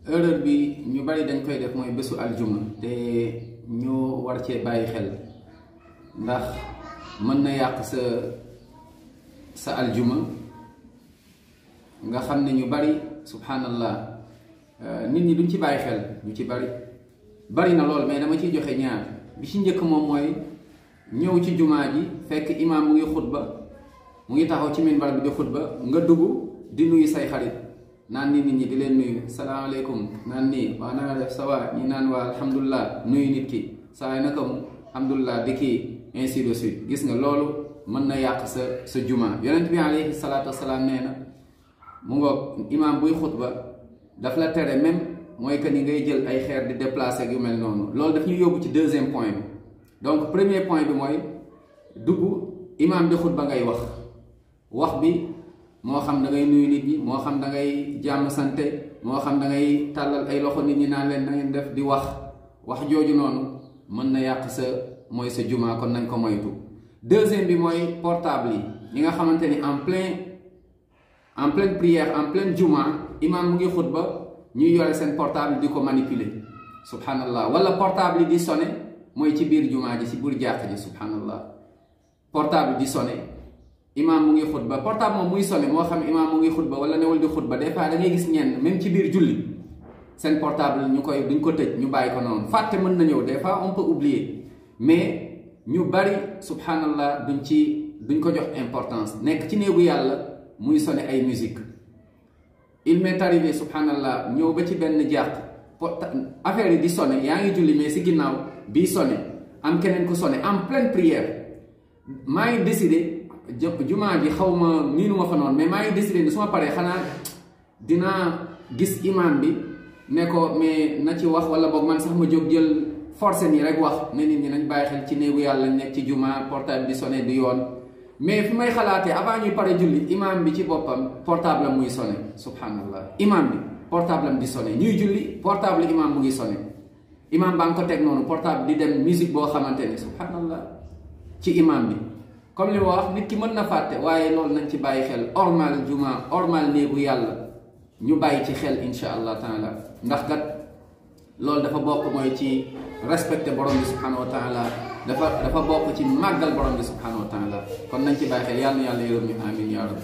erreur bi ñu bari dañ koy def mooy bésu aljuma te ñu war cee bàyyi xel ndax mën na yàq sa aljuma nga xam ne ñu bari subhanallah nit ñi duñ ci bàyyi xel ñu ci bari na lool, mais dama ciy joxe ñaar. bi ci njëkk moom mooy ñëw ci jumaa ji fekk imaam mu ngi xutba, mu ngi taxaw ci minbar bi di xutba, nga dugg di nuyu say xarit naan nit ñi di leen nuyu salaamaaleykum naan nii waa na nga def sa waa ñi naan waa alhamdulilah nuyu nit ki saa yi naka mu alhamdulilah di kii ainsi de suite. gis nga loolu mën na yàq sa jumaa. yonent bi alayhi salaatu wasalaam nee na mu ngoog imaam buy xutba daf la tere même mooy que ni ngay jël ay xeer di déplacer ak yu mel noonu. loolu daf ñu yóbbu ci deuxième point bi. donc premier point bi mooy dugg imaam di xutba ngay wax bi moo xam da ngay nuyu nit ñi, moo xam da ngay jàmm sante, moo xam da ngay tàllal ay loxo nit ñi naan leen na ngeen def di wax jooju noonu mën na yàq sa jumaa, kon nañ ko moytu. deuxième bi mooy portable yi nga xamante ni en pleine prière, en pleine jumaa, imaam mu ngi xutba ñuy yore seen portable di ko manipuler subhanallah, wala portable yi di sonné mooy ci biir jumaa ji, ci biir jàkk ji subhanallah, portable di sonné imaam mu ngi xutba, portable moom muy sonné moo xam imaam mu ngi xutba wala newul di xutba. des fois da ngay gis ñenn même ci biir julli seen portable duñ ko tëj, ñu bàyyi ko noonu. fàtte mën na ñëw, des fois on peut oublier, mais ñu bari subhanallah duñ ko jox importance. nekk ci néegu yàlla muy sonné ay musique. il m'est arrivé subhanallah ñëw ba ci benn jàkk affaire yi di sonné, yaa ngi julli mais si ginnaaw bii sonné am keneen ku sonné en pleine prière. maa ngi décidé jumaa ji xaw ma miinu ma fa noonu, mais maa ngi décidé ni su ma paree xanaa dinaa gis imam bi ne ko mais na ci wax, wala boog man sax ma jóg jël forcé nii rek wax ne nit ñi nañ bàyyi xel ci néegu yàlla nekk ci jumaa, portable di sonné du yoon. mais fi may xalaatee avant ñuy pare julli imam bi ci boppam portable am muy sonné subhanallah, imam bi portable am di sonné, ñuy julli portable imam mu ngi sonné, imam baa ngi ko teg noonu portable di dem musique boo xamante ne subhanallah ci imam bi. comme li ma wax, nit ki mën na fàtte, waaye loolu nañ ci bàyyi xel. ormal juma, ormal néegu yàlla ñu bàyyi ci xel insha allah taala, ndax kat loolu dafa bokk mooy ci respecté borom bi subhanahu wa taala, dafa bokk ci màggal borom bi subhanahu wa taala. kon nañ ci bàyyi xel, yàlla na yàlla yërëm ñu amin ya rabbi.